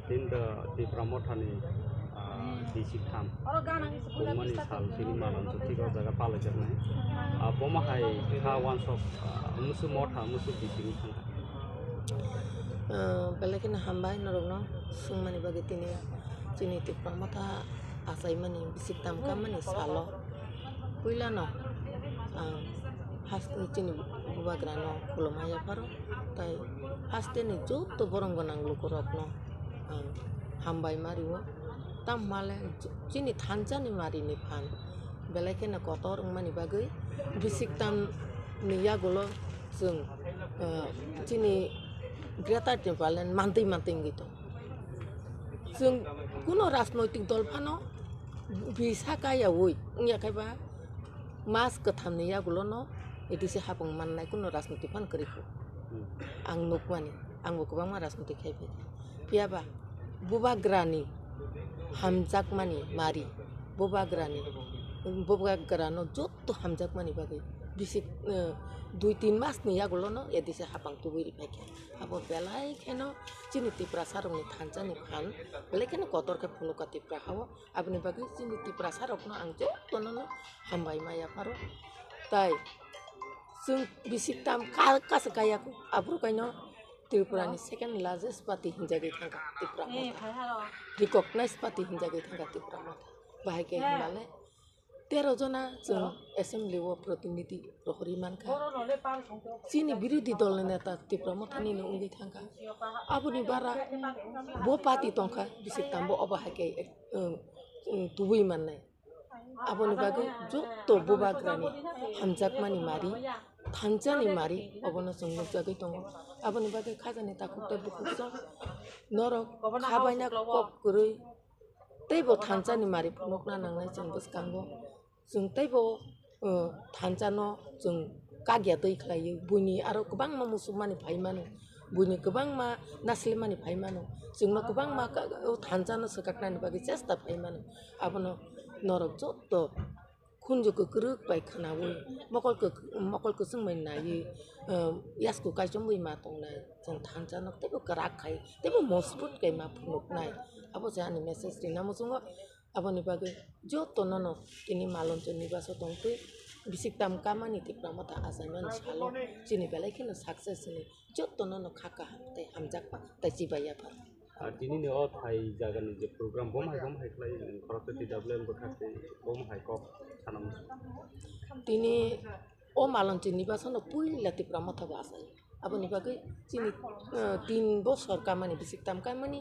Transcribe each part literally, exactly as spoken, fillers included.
Tini the Tipra Mothani, ah, bisi tham. Bumani sal tini malon chuti o jaga palaijaknai. Ah, bomo hai kha wansok, ah, musu motha, musu bising thang. Ah, belai kheno hambai norokno swngmani bagwi tini chini Tipra Motha achaimani bisi tham kamani salo. Puilano ang haste chini bubagrano khulumma yapharo, tai hasteni joto borong gwnang lukurokno ang hambai ma rio. Tamo hwnle chini thansa ni mari ni phan belai kheno kotor wngmani bagwi bisik tam ni yagulo chwng, eh, chini Greater Tipraland mantwi mantwi wngwi tongo. Chwng kuno rajnoitik dol phano bisa kayaui wngya khai ba mas kwtham ni yagulo no A D C hapung mannai kuno rajnoitik phano kwrwi kho. Hmm. Ang nukmani, angbo kwbangma rajnoitik khai phaikha. Phiya ba bubagrani hamjakmani mari, bubagrani, bubagrano joto hamjakmani bagwi bisik, eh, dui tin mas ni yagulo no A D C hapang tubui ri phaikha. Abo belai kheno chini Tiprasa rokni thansa ni phan belai kheno kotor khe phunukha Tipra hao. Aboni bagwi chini Tiprasa rokno ang jotono no hambai ma yapharo. Tai chwng bisik tam ka-, kasa kaya aphuru kaino Tripura ni second largest party hinjagwi thangkha Tipra Motha. Recognized party hinjagwi thangkha Tipra Motha. Bahai khe hinmale tero jona chwng assembly o protinidhi rohorwi mankha. Chini birodhi dol ni neta Tipra Motha ni no wngwi thangkha. Aboni bara bo party tongkha, bisik tambo obo hai khe, um, um, tubui mannai. Aboni bagwi joto bubagrani hamjakmani mari, thansani mari obono chwng nukjagwi tongo. Aboni bagwi khajani takhuk tei bukhuk song norok khabaina kok kwrwi teibo thansani mari phunukna nangnai chwng bwskango. Chwng teibo, uh, thansano chwng kagya twi khlaiwi, buini aro kwbangma muchungmani phai mano, buini kwbangma naslimani phai mano, chwngno kwbangma ka-, o thansano swkaknani bagwi chesta phai mano. Abono norok joto khunju kwkrwk bai khwnaui, mokol kwk-, mokol kwchwng bai naiwi, uh, yasku kaichomwi ma tongnai. Chwng thansano teibo kwrak khai, teibo mojbut khai ma phunuknai. Abo se ani message rina muchungo. Aboni bagwi jotono no tini Malonchor nibaso tongtwi bisik tam kamani Tipra Motha achaimani salo chini belai kheno success hwnwi jotono no kha kaham tei hamjakma tei chibai yaphar. Ah, tini ni o thai jaga ni je program bo hai, bo hai khlai, khoroksa T W M bwkha tei bo hai kok sana muchung. Tini o Malonchor nibaso no puila Tipra Motha bo achai. Aboni bagwi chini, eh, tin bosor kamani bisik tam kamani,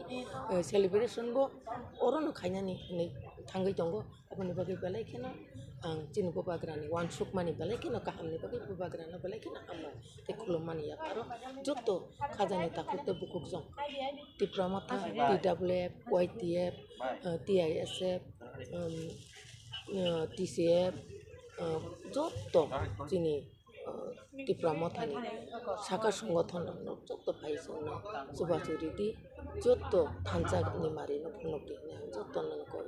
eh, celebration bo orono khainani hinwi thangwi tongo. Aboni bagwi belai kheno ang chini bubagrani wansukmani belai kheno kahamni bagwi bubagrano belai kheno hambai tei khulummani yapharo joto khajani takhuk tei bukhuk jong Tipra Motha, T W F, Y T F, eh, T I S F, um, eh, T C F, eh, joto chini Tipra Mothani saka songothon rok joto phai chwngno chubachu ridi, joto thansa ni mari no phunuk di hinwi ang joto no koi.